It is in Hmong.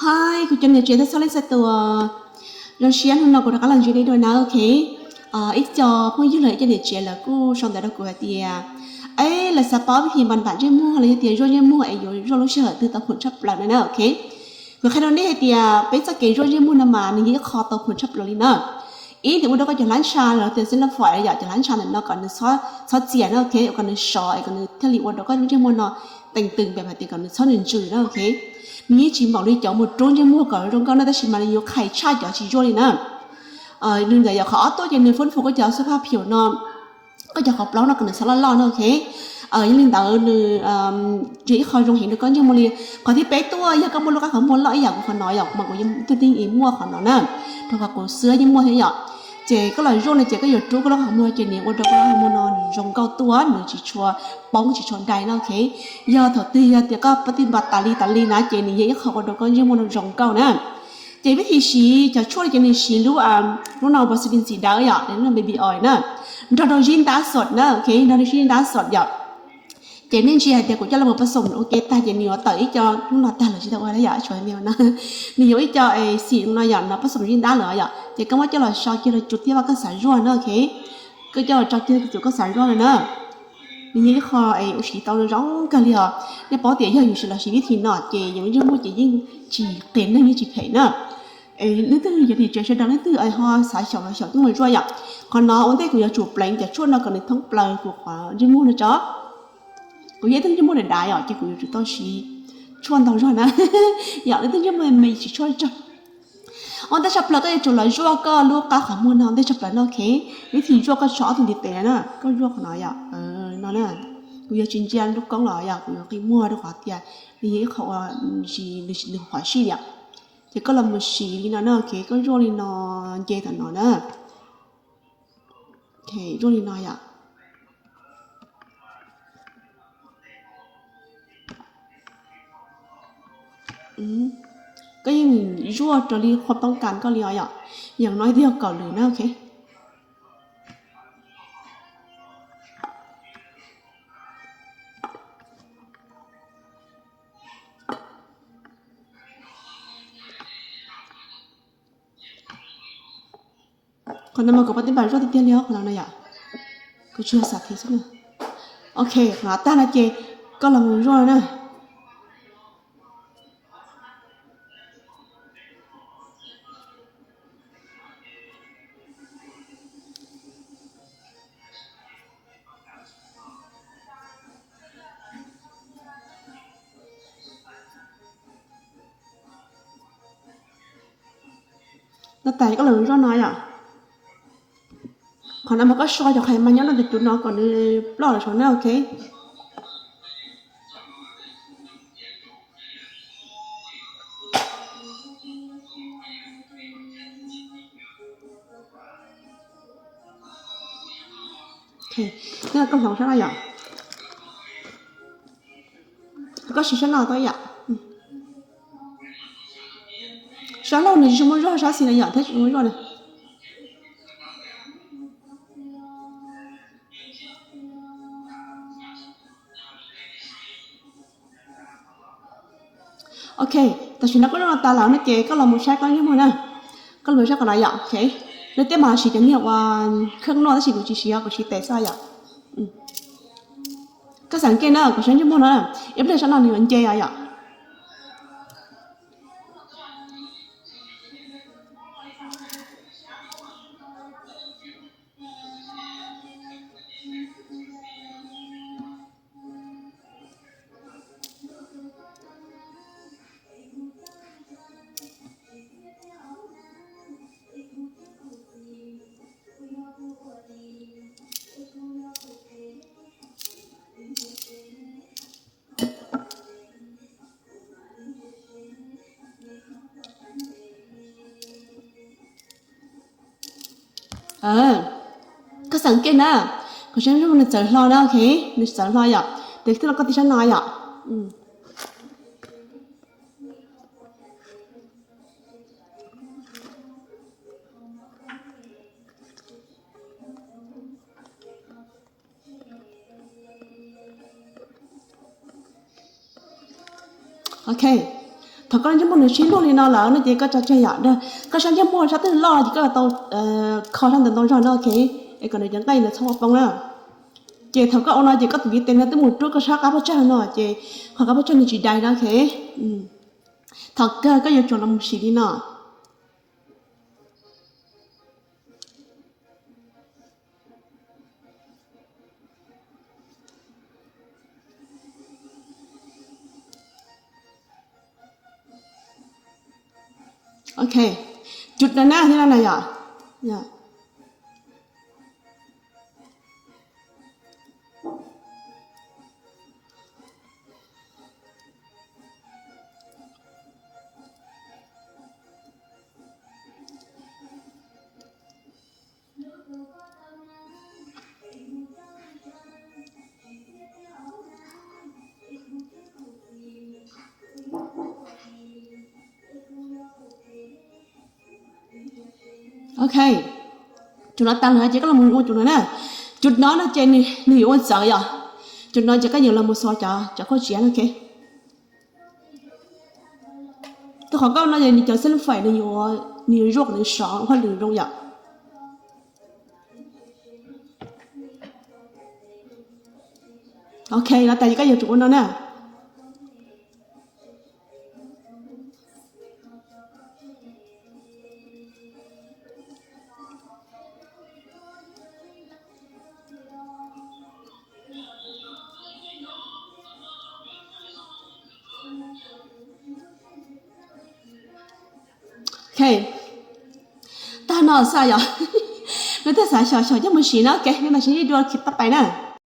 Hi, kuv cov niam tsev txhua leej txhua tus, zoo siab hnub no kuv rov qab los ntsib nej dua na, ok. Ib co phooj ywg los ib co niam tsev lawv kuj sau ntawv rau kuv hais tias, es lawv xav paub vib thi npa npam ntsej muag los yog tias zuaj ntsej muag es yuav zuaj lub sij hawm twg tau khoom tshaj plaws no na, ok. Kuv qhia rau nej hais tias peb txoj kev zuaj ntsej muag no mas nws yog ib qho tau khoom tshaj plaws li na. Ib, nws ua rau koj cov hlab ntsha los tias xeb laj fom yom, cov hlab ntsha ntawm no kom nws txhob txias na, ok, kom nws sov es kom nws thiaj li ua rau koj lub ntsej muag no tees tws npaum hais tias kom nws txhob nws ntsws na, ok. Nws yeej tsis npaum li cov mus rub ntsej muag kom zoo nkauj na, tab sis mas nws yuav qhais tshaj cov tsis zuaj li na. Nws ntawd yog qhov ob tuaj ces nws foob fus koj cov xub phaj phium no, koj cov qhov plaub no kom nws txhob loj loj na, ok. Yog li ntawd nws yog ib qho zoo heev rau koj ntsej muag li. Qhov thib peb tuaj yog koj muaj lub qab qhov muag loj ib yam kuv qhov no yom, mas kuv yeej twb yeej muaj qhov no na, rau qhov kuv xwb yeej muaj thiab yom. Ces koj los zuaj no ces koj yuav rub koj lub qhov muag ces nws ua rau koj lub qhov muag no nws zoo nkauj tuaj, nws tsis tshua poob tsis tshua dai na, ok. Yog thaum twg yog tias koj pab tij npa tas li tas li na ces nws yog ib qho ua rau koj ntsej muag no zoo nkauj na. Ces vib thi siv cov tshuaj no ces nws siv lub, lub no Vaseline txiv dawb yom, lub no baby oil na, nrog rau zib ntab xom na, ok, nrog rau zib ntab xom yom. Ces nej ntsia hais tias kuv coj los mus pab xom ua ke tag ces nws yuav tawm ib co lub no tag lawm tsis tau ua li yom, tshuav nws no, nws yuav ib co xim no yom, no pab xom zib ntab lawm yom, ces koj muab coj los so kiag rau tsuv tiaj vaj koj xav zuaj na, ok. Koj coj los tso kiag rau tsuv koj xav zuaj no na. Nws yog ib qho es ua siv tau zoo kawg li os. Nej paub tias yog yus siv los siv vib thi no ces yus ntsej muag ces yeej tsis qias neeg yeej tsis phem na. Leej twg yog tim tsev sawv daws leej twg ho xav xyaum los xyaum tuaj mus zuaj yom. Qhov no ua ntej kuv yuav tsum pleev cov tshuaj no kom nws thoob plaws kuv qhov ntsej muag no tso. Kuv yog ib tug ntsej muag dav dav yom, ces kuv yuav tsum tau siv tshuaj ntau zog na. Yom, leej twg ntsej muag me tsis tshuaj tsawg. Ua ntej tshaj plaws koj yuav tsum los zuaj koj lub qab qhov muag no ua ntej tshaj plaws no, ok. Vib thi zuaj koj tso ob tug ntiv tes na, koj zuaj qhov no yom, no na. Kuv yuav tsis ntsia lub koob los yom, kuv yuav qi muag rau qhov tias nws yog ib qho uas nws phom sij yom. Ces koj los mus siv li no na, ok, koj zuaj li no, nce tom no na. Ok, zuaj li no yom. Koj yeej zuaj raws li qhov toob kas koj li os yom. Yam no twb yog kaum lwm na, ok. Qhov no mas kuv pab tij npam zuaj tiag tiag li os qhov no na yom. Kuv tsis yog xav thiab xwb na. Ok, qhov no tag no ces koj los mus zuaj na. No tas koj los zuaj no yom. Qhov no mas koj so cov qhais mas nyob rau tus cub no kom nws ploj los saum na, ok. Ok, koj hloov sab no yom. Koj siv sab no tau yom. Sab laug nws tsis muaj zuaj, sab xis no yom thiab tsis muaj zuaj na. Ok, tam sim no koj zuaj no tas lawm no ces koj los mus saib koj ntsej muag na. Koj los mus saib qhov no yom, ok. Lawv tej mas siv cov niag ua khab noj tab sis kuv tsis siv, kuv siv tes xwb yom. Koj xav nkeeg na, kuv saib ntsej muag no, ib pliag sab no nws yuav nce os yom. Koj xav nkeeg na, kuv saib ntsej muag nws txawv hlo na, ok, nws txawv hlo yom, ces twb los koj tib sab no yom. Ok, Thaum koj ntsej muag nws sib luag li no lawm no ces koj tso tseg yom, koj sab ntsej muag sab twg loj ces koj tau kho sab ntawd ntau zog no, ok, es kom nws cov nqaij ntawd txhob poob na. Ces thaum koj ua no ces koj tus ntiv tes no twb mus rub koj sab qab pob tsag no ces qhov qab pob tsag nws tsis dai no, ok. Thaum kawg koj yuav tsum los mus sim li no. Ok, cus no na, thiab no na yom. Ok, cus no tas lawm ces koj los mus ua cus no na. Cus no no ces nws yuav ua txawv yom. Cus no ces koj yuav los mus xuas cov, cov khuaj tsiav no, ok. Rau qhov koj no ces nws cov xeeb faim nws yuav, nws yuav zuaj kom nws sov hauj lwm zoo yom. Ok, los tas ces koj yuav tsum ua no na. Ok, tag no xwb yom. Lub twg xav xyuas xyuas coj mus siv na, ok, nej mam sib ntsib dua clip toj pais na.